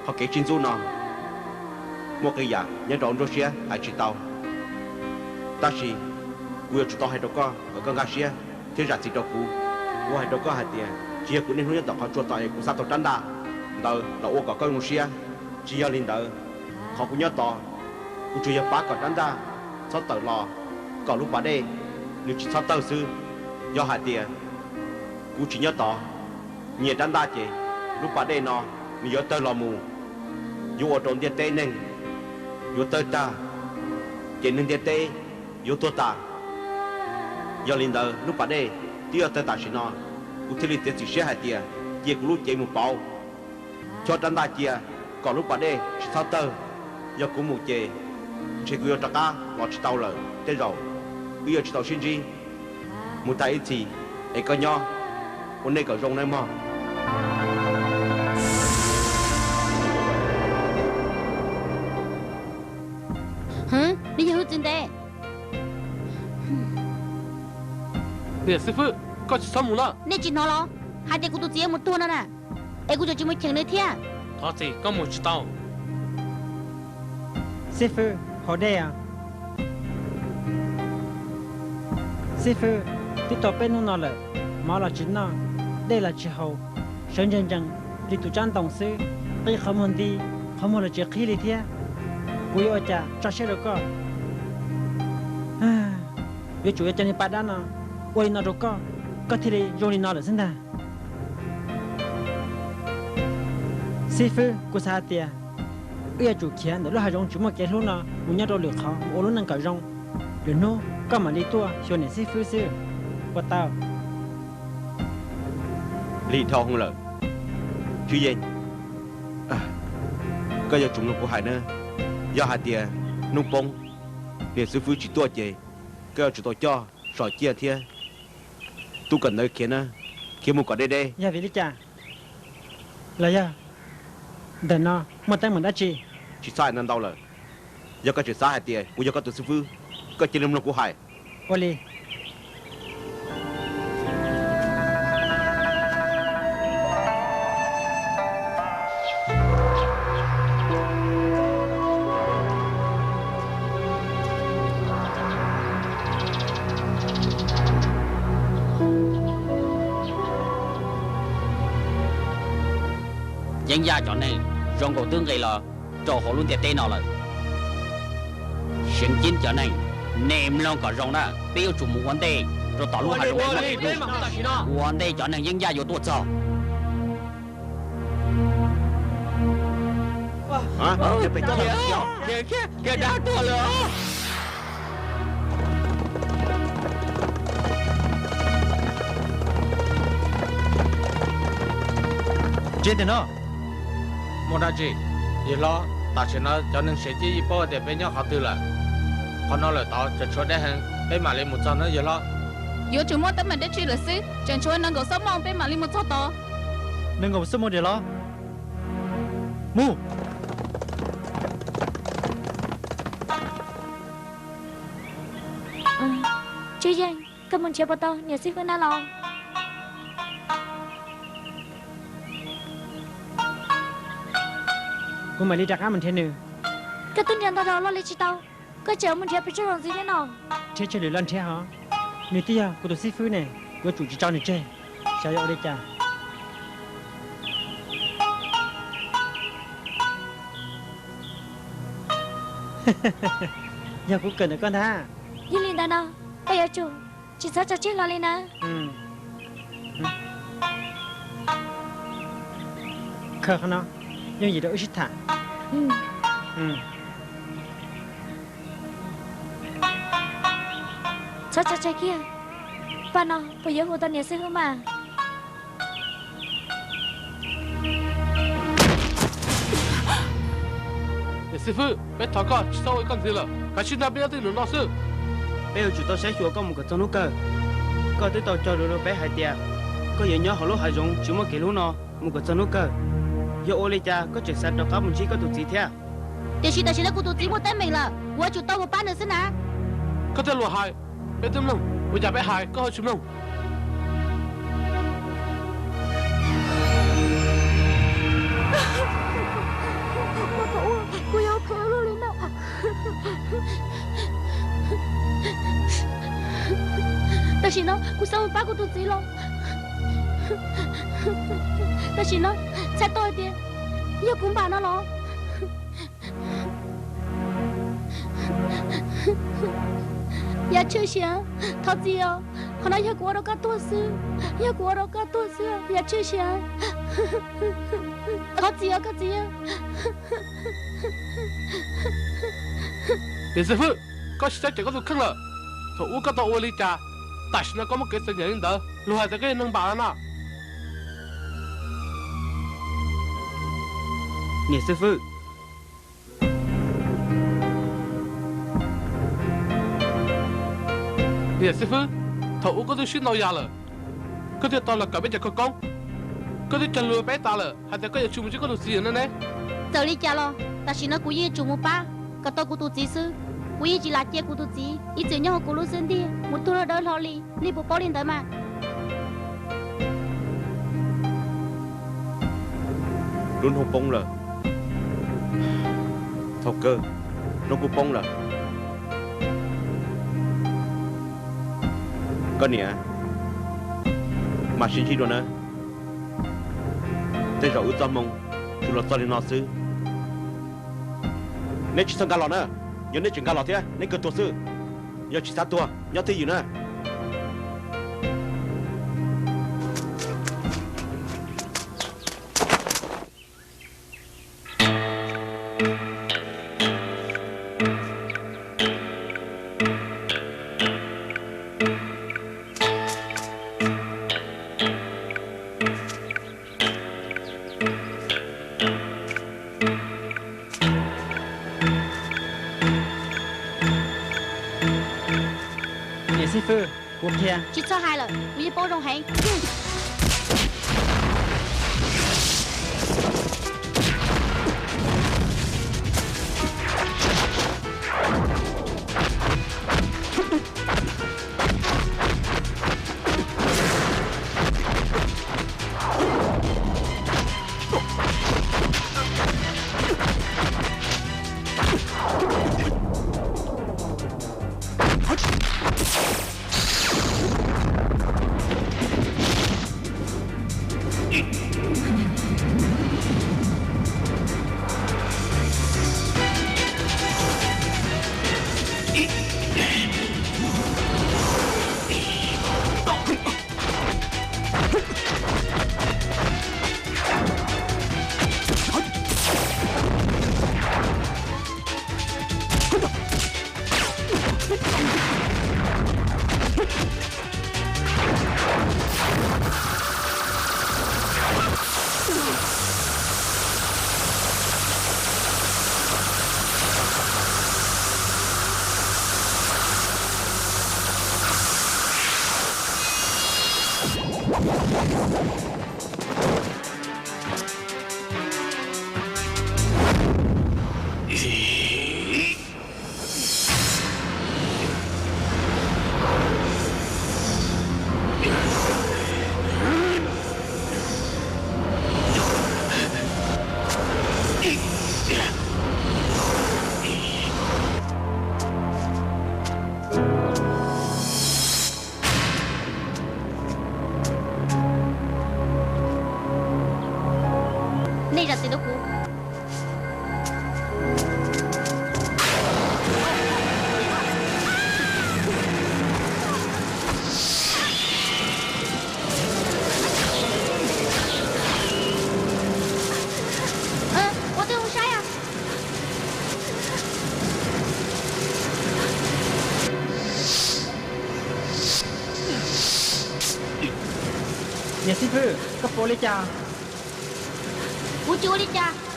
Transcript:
Qhov kev sib ntxub no muaj qee yam nyob rau nruab siab hais tsis tau, tab sis kuv yuav tsum tau hais rau koj kom koj nkag siab thiab zam txim rau kuv. Kuv hais rau koj hais tias tsis yog kuv niaj hnub nyob tom qhov tsua tos es kuv xa tau rab ntaj ntawd los ua kom koj zoo siab. Tsis yog li ntawd, qhov kuv nyob tos, kuv tsuas yog pab kom rab ntaj txhob tawm los, kom lub pas dej nws tsis txhob tawg xwb. Yog hais tias kuv tsis nyob tos, nyias rab ntaj ces lub pas dej no nws yuav tawg los mus, yuav ua rau ntiaj teb neeg yuav tawg tag, ces neeg ntiaj teb yuav tuag tas. Yog li ntawd lub pas dej twb yuav tawg tam sim no, kuv thiaj li txiav txim siab hais tias cia kuv lub cev mus pauv, chob rab ntaj cia kom lub pas dej tsis txhob tawg. Yog kuv mus ces ntshe kuv yuav rov qab los tsis tau lawm. Tej zaum wb yuav tsis tau sib ntsib mus tag ib txhis, es koj nyob ua ntej kom zoo nawb mog. Nws yog hwj txwv ntev. Niam xib fwb, koj tsis txhob mus na. Nej tsis hnov los hais tias kuv tus txiv yuav mus tuag no na, es kuv tseem tsis mus cheem nws thiab. Thov txim, koj mus tsis tau. Xib fwb, haus dej os. Xib fwb, twb tau peb hnub no lawm, mov los tsis noj, dej los tsis haus, sawv ntsees ntsees li tus tsab ntoo xwb, qi qhov muag nti, qhov muag los tsis qhib li thiab. Kuv yuav ua cas tso siab rau koj? Yuav tsum yuav cov niag paj dab no ua li no rau koj, koj thiaj li zoo li no lawm xwb ntag. Xib fwb, kuv xav hais tias wb yuav tsum khiav ntawm lub hav zoov tsis muaj kev hlub no mus nyob rau lwm qhov mus ua lub neej kom zoo. Lwm hnub koj mam li tuaj xyuas niam xib fwb xwb. Ua tau. Lig dhau hwv lawm. Tswv Yeej, koj yuav tsum mloog kuv hais na. Yog hais tias hnub poob niam xib fwb tsis tuaj ces koj yuav tsum tau coj Som Ciaj thiab tub kawm ntawv khiav na, khiav mus kom deb deb. Yog vim li cas? Los yog ntawm no muaj teeb meem dab tsi? Tsis txhob hais ntau ntau lawm. Yog koj tseem xav hais tias kuv yog koj tus xib fwb, koj cia li mloog kuv hais. Ua li. Yeeb Yaj cov neeg zoo nkaus twb nqis los rau hauv lub ntiaj teb no lawm. Seev Ceeb cov neeg, nej mloog kom zoo na, peb yuav tsum mus ua ntej rau tom lub hav zoov. Ua ntej cov neeg Yeeb Yaj yuav tuaj txog. Khiav, khiav, khiav, dab tuag lawm. Tsis ntawm no. Muaj dab tsi? Yawg hlob, tam sim no cov neeg Seev Ceeb yeej paub hais tias peb nyob qhov twg lawm. Qhov no lawm tod tseem tshuav deb heev, peb mam li mus txog nawb yawg hlob. Yuav tsum muaj teeb meem dab tsi lawm xwb, tseem tshuav nees nkaum xuab moos, peb mam li mus txog tod. Nees nkaum xuab moos diam los? Mus. Tswv Yeej, koj mus nrhiav puas tau niam xib fwb na los? Kuv mam li rov qab mus nrhiav nws. Koj twb nrhiav ntau zaus los li tsis tau, koj tseem mus nrhiav pes tsawg zaus ntxiv thiab no? Nrhiav tsawg lwm los nrhiav hos, nws twb yog kuv tus xib fwb ne, kuv yuav tsum tsis tso nws tseg. Xyov yuav ua li cas. Yog kuv kawm ntawm koj ntag. Yog li ntawd no, koj yuav tsum tsis txhob tso tseg hlo li na. Khaws qhov no, yooj yim rau wb sib tham. Txhob tso tseg kiag. Paj no puas yuav hu tau niam xib hwb mas? Niam xib fwb, peb thov koj tsis txhob ua li koj ntxiv lawm, kav tsij nrog peb nyob tej num no xwb. Peb yuav tsum tau saib xyuas koj mus kom txog hnub kawg. Koj twb tau cog lus rau peb hais tias koj yuav nyob hauv lub hav zoov tsis muaj kev hlub no mus kom txog hnub kawg. Yog ua li cas koj tseem xav rov qab mus ntsib koj tus txiv thiab? Tiam sis tam sim no kuv tus txiv muaj teeb meem lawm, kuv yuav tsum tau mus pab nws xwb na. Koj tej lus hais, peb twb mloog, ua cas peb hais koj ho tsis mloog? Tam sim no kuv xav mus pab kuv tus txiv los. Tam sim no txhais tau hais tias yog kuv npam no los. Yam tshwm sim, thov txim os, qhov no yog kuv ua rau koj tuag xwb, yog kuv ua rau koj tuag xwb, yam tshwm sim. Thov txim os koj txiv. Niam xib fwb, koj tsis txhob ceem koj tus kheej lawm. Thaum ub koj tau ua li cas, tam sim no koj muaj kev txom nyem li ntawd, luag hais tias koj yog neeg npam no na. Niam xib fwb. Niam xib fwb, thaum ub koj twb swb ntau yam lawm, koj thiaj tau los kawm peb cov khawv koob, koj twb cog lus peb tas lawm hais tias koj yuav tsum mus ntsib koj tus txiv no ne. Txawm li cas los tam sim no kuv yeej yuav tsum mus pab kom tau kuv tus txiv xwb. Kuv yeej tsis lam cia kuv tus txiv ib txwm nyob hauv kuv lub xub ntiag mus tuag lawm dawb hlo li. Nej puas paub li ntawd mas? Lub hnub poob lawm. Thaum kawg, hnub kuj poob lawm. Koj niam, mam sib ntsib dua nawb. Tej zaum wb txoj hmoo tsuas los txog li no xwb. Neb tsis txhob nkag los na, yog neb tseem nkag los thiab neb kawg tuag xwb. Yog tsis xav tuag nyob twj ywm na. Niam xib fwb, kuv qhia. Tsis txhob hais lawm, kuv yeej paub zoo heev. Nej zam txim rau kuv. Ua twg mus saib os. Niam xib fwb, koj puas ua li cas? Kuv tsis ua li cas.